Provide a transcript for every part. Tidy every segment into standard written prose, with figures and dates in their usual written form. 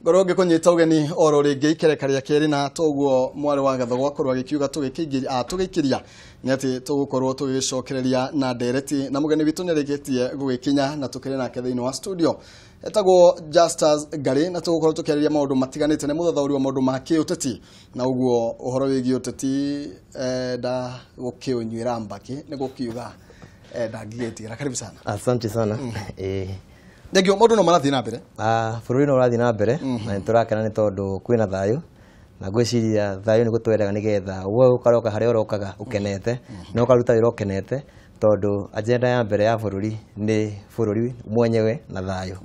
Ngorwo ngĩkũnyita ũgeni oro rĩngĩ ikereka rĩa kerĩ na toguo mwarĩ wa Gathogo akorwo agĩkiuga tũgĩikĩria nĩ atĩ tũgũkorwo tũgĩcokereria na ndereti na mũgeni witũ nĩarĩkĩtie gũgĩkinya na tũkĩrĩ nake thĩinĩ wa studio etagwo Justus Ngari na tũgũkorwo tũkĩarĩria maũndũ matiganĩte nĩ mũthathaũri wa maũndũ ma kĩũteti na ũguo ũhoro wĩgiĩ ũteti nda gũkĩũnyuĩra mbakĩ nĩ gũkiuga ndangĩgĩtigĩra. Karibu sana. Asante sana. Thengio. Maũndũ no marathiĩ na mbere? Bũrũri no ũrathiĩ na mbere na nĩ tũrakena nĩ tondũ kwĩna thayũ na ngwĩciria thayũ nĩ gũtwendaga nĩgetha we ũkaroka harĩa ũrokaga ũkenete na ũkaruta wĩra ũkenete tondũ agenda ya mbere ya bũrũri nĩ bũrũri mwenyewe na thayũ.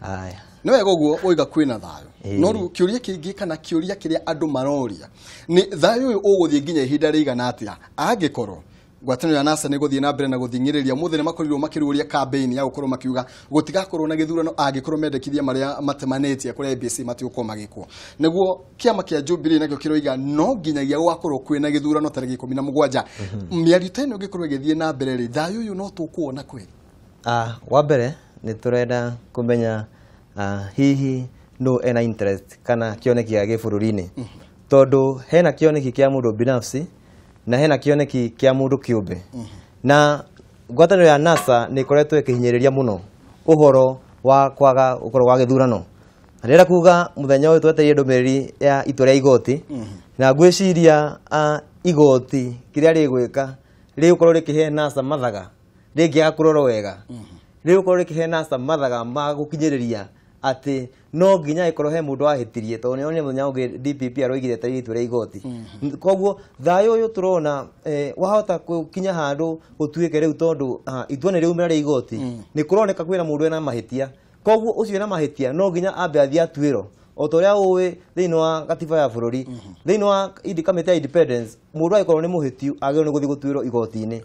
Aya. Nĩ wega ũguo woiga kwĩna thayũ, no rĩu kĩũria kĩngĩ kana kĩũria kĩrĩa andũ maroria nĩ thayũ ũyũ ũgũthiĩ nginya ihinda rĩigana atĩa angĩkorwo ngwatanĩro ya NASA nĩ gũthiĩ na mbere na gũthing'ĩrĩria. Ũmũthĩ nĩ makorirwo makĩrũria campaign ya gũkorwo makiuga gũtigakorwo na gĩthurano angĩkorwo mendekithia marĩa matemanĩtie kũrĩa IEBC matigũkorwo magĩkwo. Nĩguo kĩama kĩa Jubilee nakĩo kĩroiga no nginyagia gũgakorwo kwĩna gĩthurano tarĩki 17. Mĩario ta ĩno ĩngĩkorwo ĩgĩthiĩ na mbere rĩ, thayũ ũyũ no tũkũwona kweli? Wa mbere nĩ tũrenda kũmenya hihi no ena interest kana kĩoneki gĩa gĩbũrũri-inĩ tondũ hena kĩoneki kĩa mũndũ binafsi na hena kĩoneki kĩa mũndũ kĩũmbe. Na ngwatanĩro ya NASA nĩ ĩkoretwo ĩkĩhinyĩrĩria mũno ũhoro wa kwaga gũkorwo gwa gĩthurano. Na ndĩrenda kuga mũthenya ũyũ twetereire ndũmĩrĩri ya itua rĩa igoti na ngwĩciria igoti kĩrĩa rĩgwĩka rĩgũkorwo rĩkĩhe NASA mathaga rĩngĩaga kũrorwo wega rĩgũkorwo rĩkĩhe NASA mathaga ma gũkinyĩrĩria atĩ no nginya ĩkorwo he mũndũ wahĩtirie tondũ nĩonire mũthenya ũngĩ DPP aroigire etereire itua rĩa igoti. Koguo thayũ ũyũ tũrona wahota gũkinya handũ gũtuĩke rĩu tondũ itua nĩ rĩaumĩra rĩa igoti nĩ kũroneka kwĩna mũndũ ena mahĩtia. Koguo ũcio ena mahĩtia no nginya ambe athiĩ atuĩrwo o ta ũrĩa ũĩ thĩinĩ wa gatiba ya bũrũri thĩinĩ wa kamĩtĩ ya independence mũndũ angĩkorwo nĩ mũhĩtiu agĩrĩirwo nĩ gũthiĩ gũtuĩrwo igoti-inĩ.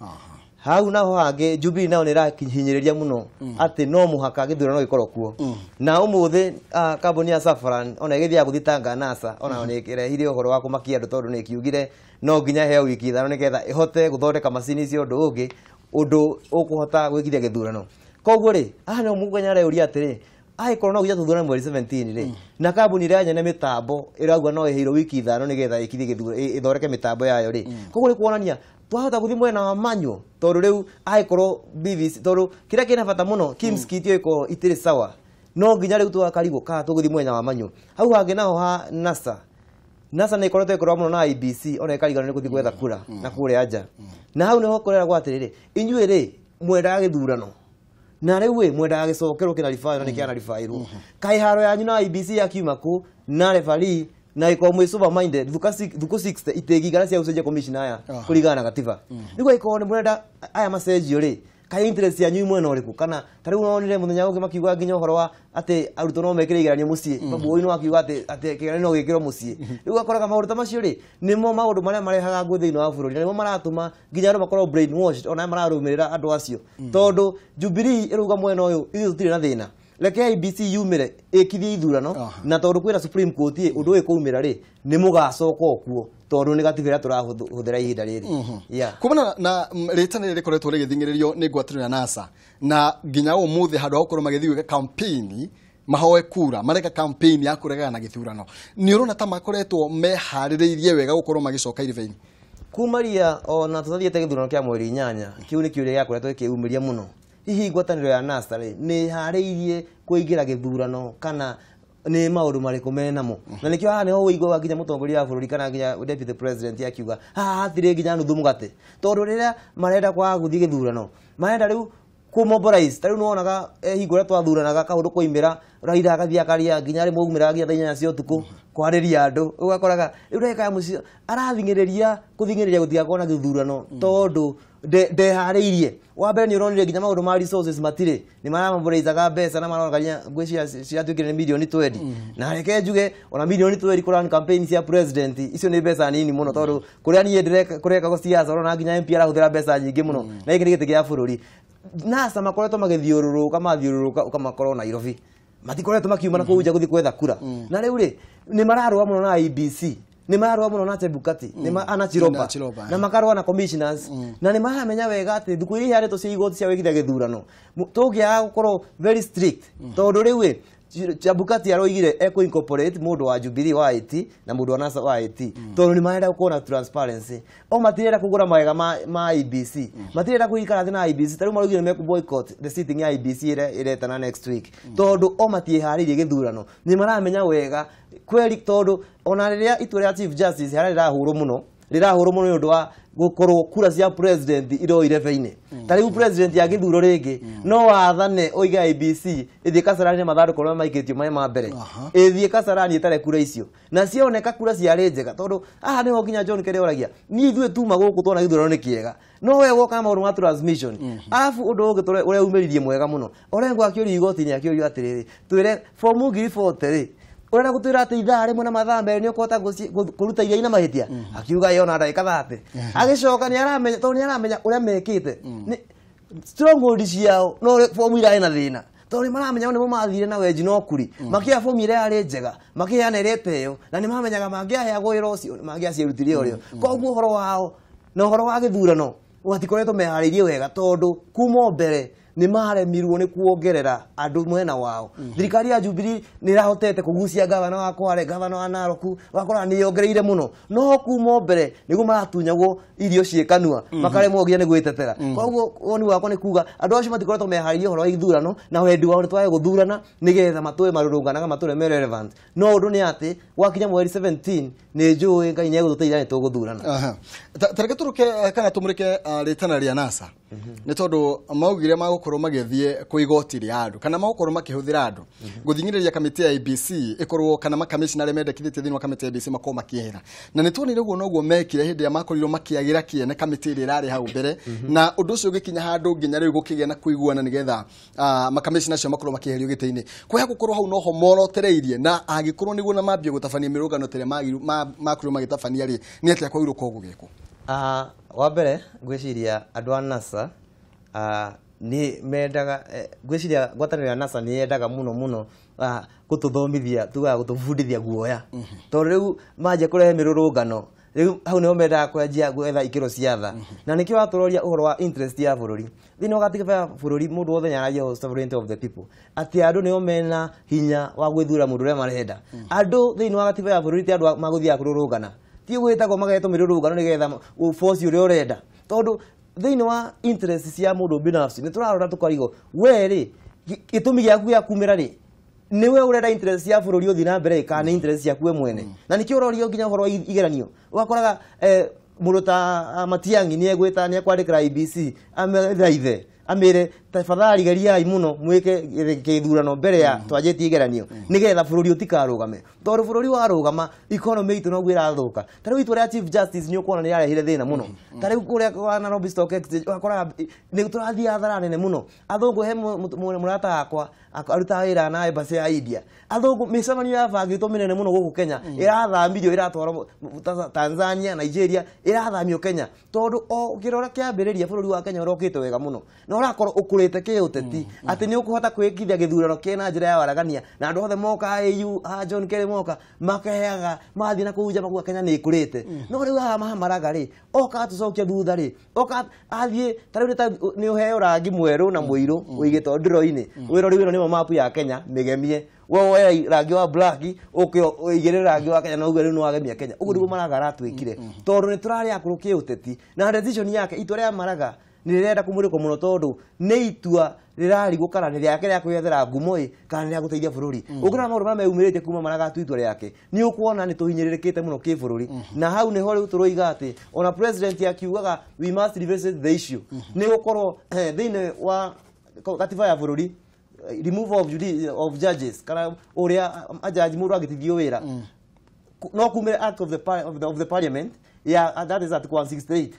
Hau naho hangĩ Jubilee nayo nĩ ĩrahinyĩrĩria mũno atĩ no mũhaka gĩthurano gĩkorwo kuo. Na ũmũthĩ kambuni ya Safran ona ĩgĩthiaga gũthitanga NASA onayo nĩ ĩrehire ũhoro wa kũmakia andũ tondũ nĩ ĩkiugire no nginya ĩheo wiki 5 nĩgetha ĩhote gũthondeka macini icio ũndũ ũngĩ ũndũ ũkũhota gwĩkithia gĩthurano. Koguo rĩ haha no mũgenya areuria atĩrĩ angĩkorwo no nginya tũthurane mweri 17 rĩ na kambuni ĩrĩa nyene mĩtambo ĩrauga no ĩheirwo wiki 5 nĩgetha ĩkithie gĩthurano ĩthondeke mĩtambo yayo rĩ, koguo nĩ kuonania twahota gũthiĩ mwena wa manyo tondũ rĩu angĩkorwo BBC tondũ kĩrĩa kĩna bata mũno KIMS kit ĩkorwo itirĩ sawa no nginya rĩu tũgakarigwo kana tũgũthiĩ mwena wa manyo. Hau hangĩ naho ha NASA NASA nĩ ĩkoretwo ĩkĩrũa mũno na IEBC ona ĩkariganĩrwo nĩ gũthiĩ gwetha kura na kũrĩa nja. Na hau nĩho kũreragwo atĩrĩrĩ inyuĩ rĩ mwendaga gĩthurano na rĩu ĩ mwendaga gĩcokerwo kĩna ribairwo na nĩ kĩana kaĩ haro yanyu na IEBC yakiuma kũ na referee na ĩkorwo mwĩ sober minded thukũ 60 itĩngĩigana cia gũcenjia commissioner aya kũringana na gatiba. Nĩguo ĩkorwo nĩ mũrenda aya macenjio rĩ kaĩ interest yanyu mwena ũrĩkũ kana ta rĩu nonire mũthenya ũngĩ makiuga nginya ũhoro wa atĩ arutwo no mekĩre igeranio mũciĩ Babu Owino akiuga atĩ kĩgeranio no gĩkĩrwo mũciĩ. Rĩu ũgakoraga maũndũ ta macio rĩ nĩmo maũndũ marĩa marehaga ngũĩ thĩinĩ wa bũrũri na nĩmo maratũma nginya andũ makorwo brainwashed ona mararũmĩrĩra andũ acio tondũ Jubilee ĩrauga mwena ũyũ ithuĩ tũtirĩ na thĩna reke IEBC yumĩre ĩkithie ithurano na tondũ kwĩna Supreme Court ĩ ũndũ ũyũ kũumĩra rĩ nĩ mũgacoka okuo tondũ nĩ gatiba ĩrĩa tũrahũthĩra ihinda rĩrĩ. Kumana na rĩtana rĩrĩ rĩkoretwo rĩgĩthing'ĩrĩrio nĩ ngwatanĩro ya NASA na nginya ũmũthĩ handũ ha gũkorwo magĩthiĩ gwĩka campaign mahoe kura mareka campaign ya kũregana na gĩthurano nĩ ũrona ta makoretwo meharĩrĩirie wega gũkorwo magĩcoka irĩba-inĩ? Kumaria ona tũthiĩte gĩthurano kĩa mweri 8 kĩu nĩ kĩũria gĩakoretwo gĩkĩyumĩria mũno. Hihi ngwatanĩro ya NASA rĩ nĩ ĩharĩirie kũingĩra gĩthurano kana nĩ maũndũ marĩkũ menamo? Na nĩkĩo haha nĩho ũiguaga nginya mũtongoria wa bũrũri kana nginya deputy president akiuga haha hatirĩ nginya nuthu mũgate tondũ rĩrĩa marenda kwaga gũthiĩ gĩthurano marenda rĩu kũmobilize. Ta rĩu nĩwonaga hingo ĩrĩa twathuranaga kaũndũ koimĩra Raila agathiĩ akaria nginya rĩmwe aumĩraga nginya thaa 8 cia ũtukũ kwarĩria andũ ũgakoraga rĩu ndagĩka ya mũico arathing'ĩrĩria kũthing'ĩrĩria gũtigakorwo na gĩthurano tondũ ndeharĩirie. Wa mbere nĩ ũronire nginya maũndũ ma resources matirĩ nĩ maramobilizaga mbeca na marona nginya ngwĩciria ciratuĩkire nĩ mirioni 20 na reke njuge ona mirioni 20 kũrun campaign cia president icio nĩ mbeca nini mũno tondũ kũrĩa niĩ ndĩreka kũrekagwo siasa ũrona nginya MP arahũthĩra mbeca nyingĩ mũno na gĩkĩ nĩ gĩtĩ kĩa bũrũri. NASA makoretwo magĩthiũrũrũka mathiũrũrũka ũkamakorwo Nairobi matikoretwo makiuma na kũu nja gũthiĩ gwetha kura. Na rĩu rĩ nĩ mararũa mũno na IEBC nĩ mararũa mũno na Chebukati nĩ ana Chiroba na makarũa na commissioners na nĩ maramenya wega atĩ thukũ iria iheanĩtwo cia igoti cia gwĩkithia gĩthurano tũngĩaga gũkorwo very strict tondũ rĩu ĩ Chebukati aroigire eku incorporate mundu wa Jubilee wa IT na mundu wa NASA wa IT tondu ni marenda gukorwo na transparency. O matirenda kugura mawega ma IEBC, matirenda kuikara thi na IEBC. Ta riu maroigire meku boycott the sitting ya IEBC ira iretana next week tondu o matiĩharĩirie gĩthurano. Ni maramenya wega kweri tondu ona rĩrĩa itua rĩa Chief Justice harĩa rĩrahũrwo mũno, rĩrahũrwo mũno nĩ ũndũ wa gukorwo kura cia president iroire beinĩ. Ta rĩu president angĩthurwo rĩngĩ no wathane oige IEBC ĩthiĩ Kasarani mathandũkũ marĩa maikĩtio maĩ ma mbere, ĩthiĩ Kasarani ĩtare kura icio na cioneka kura ciarĩ njega, tondũ haha nĩho nginya John Kerry oragia niĩ ithuĩ tuma gũkũ tuona gĩthurano nĩ kĩega, no we woka maũndũ ma transmission. Arabu ũndũ ũngĩ ũrĩa umĩririe mwega mũno, Orengo akĩũrio igoti-inĩ akĩũrio atĩrĩrĩ, twĩre fomu 40,000 rĩ, urenda gutwira ati ithaa rimwe na mathaa merĩ nĩ ũkũhota kũruta iria ina mahĩtia? Akiuga ĩyo na ndagĩka 30. Agĩcoka nĩ aramenya tondũ nĩ aramenya ũrĩa mekĩte stronghold ciao, no fomu irarĩ na thĩna tondũ nĩ maramenya nĩmo mathire na wenji no kuri makĩoya fomu ĩrĩa yarĩ njega makĩheana ĩrĩa ĩteyo, na nĩ mamenyaga mangĩaheagwo wĩra ũcio mangĩaciarutire ũrĩo. Koguo ũhoro wao na ũhoro wa gĩthurano watikoretwo meharĩirie wega tondũ kuma mbere nĩ maremirwo nĩ kuongerera andũ mwena wao. Thirikari ya Jubilee nĩ ĩrahotete kũgucia gavana wa Kwale, gavana wa Narok, wakora nĩ yongereire mũno, no kuma mbere nĩguo maratunyagwo irio ciĩ kanua makaremwo nginya nĩ gwĩtetera. Koguo woni wakwa nĩ kuga andũ acio matikoretwo meharĩirie ũhoro wa ithurano na wendi wao nĩ twage gũthurana nĩgetha matũe marũrũnganaga matũre me relevant. No ũndũ nĩ atĩ gwakinya mweri 17 nĩ njũĩ Ngai nĩ egũtũteithia nĩ tũgũthurana. Tareke tũrũke kana tũmũrĩke rĩtana rĩa NASA nĩ tondũ maugire magũkorwo magĩthiĩ kwĩ igoti rĩa andũ kana magũkorwo makĩhũthĩra andũ gũthing'ĩrĩria kamĩtĩ ya IEBC ĩkorwo kana makamĩcina arĩa mendekithĩtie thĩinĩ wa kamĩtĩ ya IEBC makorwo makĩehera, na nĩ tuonire ũguo noguo mekire hĩndĩ ĩrĩa makorirwo makĩagĩra kĩene kamĩtĩ ĩrĩa ĩrarĩ hau mbere, na ũndũ ũcio ũgĩkinya handũ nginya rĩu gũkĩgĩa na kũiguana nĩgetha makamĩcina acio makorwo makĩeherio gĩtĩ-inĩ. Kwaya gũkorwo hau noho morotereirie, na angĩkorwo nĩguo na mambie gũtabania mĩrũngano ta ĩrĩa makorirwo magĩtabania rĩ, nĩ atĩa kwagĩrĩirwo gũkorwo gũgĩkwo? Wa mbere ngwĩciria andũ a NASA nĩ mendaga, ngwĩciria ngwatanĩro ya NASA nĩ yendaga mũno mũno gũtũthomithia, tugaga gũtũbundithia guoya, tondũ rĩu manjia kũrehe mĩrũrũngano rĩu hau nĩho mendaga kwanjia gwetha ikĩro cia tha, na nĩkĩo watũroria ũhoro wa interest ya bũrũri. Thĩinĩ wa gatiba ya bũrũri mũndũ wothe nĩaragia sovereignty of the people, atĩ andũ nĩo mena hinya wa gwĩthura mũndũ ũrĩa marenda. Andũ thĩinĩ wa gatiba ya bũrũri ti andũ magũthiaga kũrũrũngana, ti gwĩtagwo magetwo mĩrũrũngano nĩgetha ũboci ũrĩa ũrenda, tondũ thĩinĩ wa interest cia mũndũ binafsi nĩ tũrarora tũkarigwo we rĩ gĩtũmi gĩaku gĩa kumĩra rĩ nĩwe ũrenda interest ya bũrũri ũthiĩ na mbere kana nĩ interest ciaku we mwene. Na nĩkĩo ũrorio nginya ũhoro wa igeranio, ũgakoraga mũndũ ta Matiang'i nĩ egwĩta nĩ ekwandĩkĩra IEBC amethaithe amĩre tafadhali geriai mũno mwĩke gĩthurano mbere ya twanjĩtie igeranio nĩgetha bũrũri ũtikarũgame, tondũ bũrũri warũgama economy itũ noguo ĩrathũka. Ta rĩu itua rĩa Chief Justice nĩ ũkuona nĩ rĩarehire thĩna mũno. Ta rĩu kũrĩa kwa Nairobi Stock Exchange ũgakoraga nĩ tũrathiĩ hathara nene mũno. Athũngũ he mũrata wakwa arutaga wĩra na embassy ya India, athũngũ mĩcemanio yabangĩtwo mĩnene mũno gũkũ Kenya ĩrathamirio ĩratwarwo Tanzania, Nigeria, ĩrathamio Kenya, tondũ o ũkĩrora kĩambĩrĩria bũrũri wa Kenya ũrokĩte wega mũno na ũrakorwo ũkũrĩte kĩũteti atĩ nĩ ũkũhota kwĩkithia gĩthurano kĩna njĩra ya waragania, na andũ othe moka AU a John Kerry moka makaheaga mathiĩ na kũu nja makuga Kenya nĩ ĩkũrĩte. No rĩu haha mahamaraga rĩ oka atũcokia thutha rĩ, oka athiĩ ta rĩu nĩ ũheo rangi mwerũ na mũirũ ũigĩtwo ndiro-inĩ, wĩrori wĩno nĩmo mapu ya Kenya mĩgemie, we woe rangi wa black ũke ũigĩrĩre rangi wa Kenya na uge rĩu nĩ wagemia Kenya. Ũguo nĩguo Maraga aratwĩkire, tondũ nĩ tũrarĩ akũrũ kĩũteti na decision yake itua rĩa Maraga nĩ rĩrenda kũmũrĩkwo mũno, tondũ nĩ itua rĩrarigwo kana nĩ rĩake rĩa kwĩyethera ngumo ĩ kana nĩ rĩa gũteithia bũrũri. Ũngĩrora maũndũ marĩa meyumĩrĩtie kuma Maraga atua itua rĩake nĩ ũkuona nĩ tũhinyĩrĩrĩkĩte mũno kĩbũrũri, na hau nĩho rĩu tũroiga atĩ ona president akiugaga we must revisit the issue, nĩ gũkorwo thĩinĩ wa gatiba ya bũrũri removal of judges kana ũrĩa ajaji mũndũ angĩtigio wĩra no kumĩre act of the parliament ya that is article 168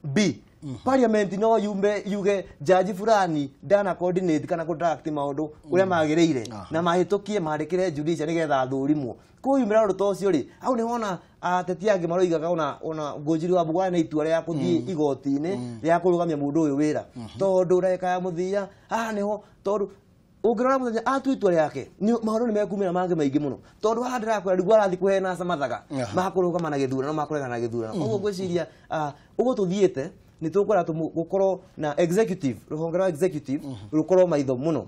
B. Parliament no yume yuge jaji fulani ndana coordinate kana conduct maundu uria magiriire na mahitukie mandikire judiciary nigetha athurimwo. Kuyumira undu ta ucio ri hau ni wona ateti angi maroigaga ona Ngũnjiri wa Mbugua nĩ itua rĩa kũthiĩ igoti-inĩ rĩa kũrũgamia mũndũ ũyũ wĩra tondũ ndagĩka ya mũthia haha nĩho, tondũ ũngĩrora mũthenya atua itua rĩake maũndũ nĩ mekumĩra mangĩ maingĩ mũno, tondũ haha ndĩrakwĩra nĩguo arathiĩ kũhe NASA mathaga makũrũgama na gĩthurano makũregana na gĩthurano. Koguo ngwĩciria ũguo tũthiĩte nĩ tũkwenda gũkorwo na executive, rũhonge rwa executive rũkorwo maitho mũno.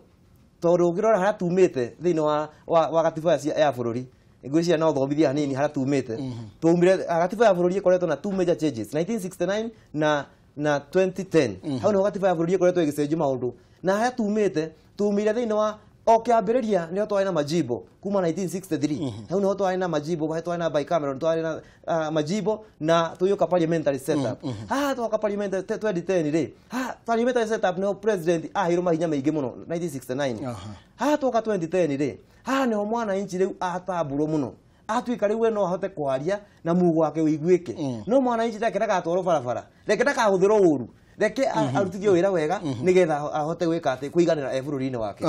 Tondũ ũngĩrora harĩa tumĩte thĩinĩ wa gatiba ya bũrũri, ngwĩciria no thomithia hanini harĩa tumĩte. Tumire gatiba ya bũrũri ĩkoretwo na two major changes, 1969 na 2010. Hau nĩho gatiba ya bũrũri ĩkoretwo ĩgĩcenjia maũndũ. Na harĩa tumĩte, tumire thĩinĩ wa o kĩambĩrĩria nĩho twarĩ na majimbo kuma 1963. Hau nĩho twarĩ na majimbo, twarĩ na bicameral, twarĩ na majimbo na tũgĩũka parliamentary setup. Haha twoka parliamentary 2010 rĩ, haha parliamentary setup nĩho president aheirwo mahinya maingĩ mũno 1969. Haha twoka 2010 rĩ, haha nĩho mwananchi rĩu atambũrwo mũno, atuĩka rĩu we no ahote kwaria na mugo wake ũiguĩke. No mwananchi reke ndagatwarwo barabara, reke ndakahũthĩrwo ũru, reke arutithio wĩra wega nĩgetha ahote gwĩka atĩ kũiganĩra e bũrũri-inĩ wake.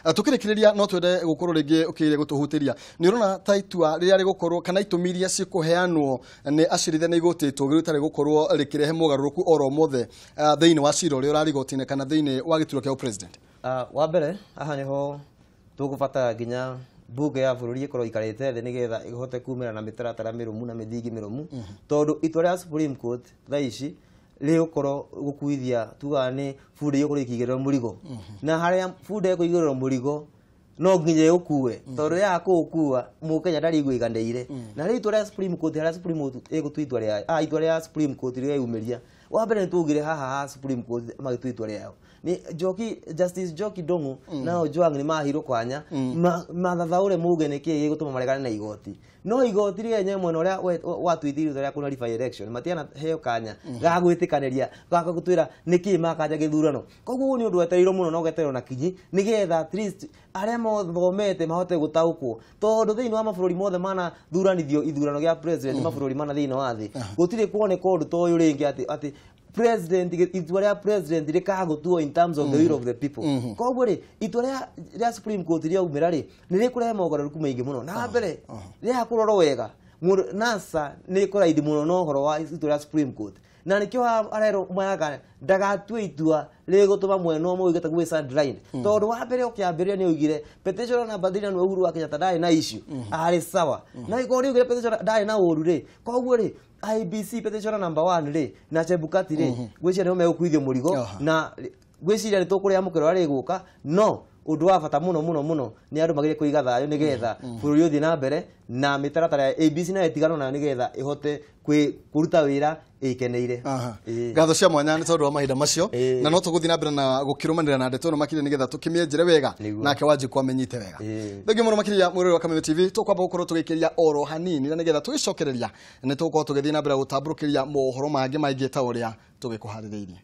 Tukĩrĩkĩrĩria no twende gũkorwo rĩngĩ ũkĩire gũtũhutĩria, nĩ ũrona ta itua rĩrĩa rĩgũkorwo kana itũmi iria cikũheanwo nĩ acirithania igoti itũgĩru itarĩ gũkorwo rĩkĩrehe mogarũrũku oro mothe thĩinĩ wa cira ũrĩa ũrarĩ igoti-inĩ kana thĩinĩ wa gĩturwa kĩa president? Wa mbere haha nĩho tũgũbatara nginya bunge ya bũrũri ĩkorwo ikarĩte thĩ nĩgetha ĩhote kumĩra na mĩtaratara mĩrũmu na mĩthingi mĩrũmu, tondũ itua rĩa Supreme Court thaa ici rĩgũkorwo gũkuithia tugaga nĩ bunda ĩgũkorwo ĩkĩigĩrĩrwo mũrigo, na harĩa bunda ĩkũigĩrĩrwo mũrigo no nginya ĩũkue, tondũ ya kũũkua mũkenya ndarĩigua iganĩire. Na rĩu itua rĩa Supreme Court, harĩa Supreme Court ĩgũtua itua rĩa itua rĩa Supreme Court rĩeyumĩria, wa mbere nĩ twaugire haha ha Supreme Court magĩtua itua rĩao ni Njoki, Justice Njoki Ndung'u na Ojwang nĩ mahirwo kwanya mathathaũre muge nĩ kĩĩ gĩgũtũma maregane na igoti. No igoti rĩenyewe mwena ũrĩa watuithĩirio itua rĩa kũ-nullify election matianaheo kanya ga gwĩtĩkanĩria ga gũtwĩra nĩ kĩĩ makanja gĩthurano. Koguo ũyũ nĩ ũndũ wetereirwo mũno na ũgetererwo na kinyi nĩgetha at least arĩa mathomete mahote gũtaũkwo, tondũ thĩinĩ wa mabũrũri mothe manathuranithio ithurano gĩa president mabũrũri mana thĩinĩ wa thĩ gũtirĩ kuoneka ũndũ ta ũyũ rĩngĩ atĩ president itua rĩa president rĩkagũtuo in terms of the will of the people. Koguo rĩ itua rĩa Supreme Court rĩaumĩra rĩ nĩ rĩkũrehe mogarũrũku maingĩ mũno. Na mbere rĩa kũrorwo wega NASA nĩ ĩkũraithi mũno na ũhoro wa itua rĩa Supreme Court, na nĩkĩo arerwo Mayaka ndagatue itua rĩgũtũma mwena ũmwe ũige ta gwĩ sideline, tondũ wa mbere ũkĩambĩrĩria nĩ oigire petition number 3 na Uhuru wa Kenyatta ndarĩ na issue, arĩ sawa, na ĩkorwo nĩ oigire petition ndarĩ na ũru rĩ, koguo rĩ IBC petition number 1 rĩ na Chebukati rĩ gwĩciria nĩo megũkuithio mũrigo, na gwĩciria nĩ tũkũrĩa mũkĩro ũrĩa rĩgũka. No ũndũ wa bata mũno mũno mũno nĩ andũ magĩrĩire kũiga thayũ nĩgetha bũrũri ũthiĩ na mbere na mĩtaratara ya ABC nayo ĩtiganwo nayo nĩgetha ĩhote kũruta wĩra ĩkeneire. Ngatho cia mwanya nĩ tondũ wa mahinda macio, na no tũgũthiĩ na mbere na gũkĩrũmanĩra na ndeto ĩno makĩria nĩgetha tũkĩmĩenjere wega nake Wanjikũ amenyite wega. Thengiũ mũno makĩria mwĩrori wa Kameme TV, tũkwamba gũkorwo tũgĩkĩria oro hanini na nĩgetha tũgĩcokereria nĩ tũgũkorwo tũgĩthiĩ na mbere gũtambũrũkĩria mohoro mangĩ maingĩ ta ũrĩa tũgĩkũharĩrĩirie.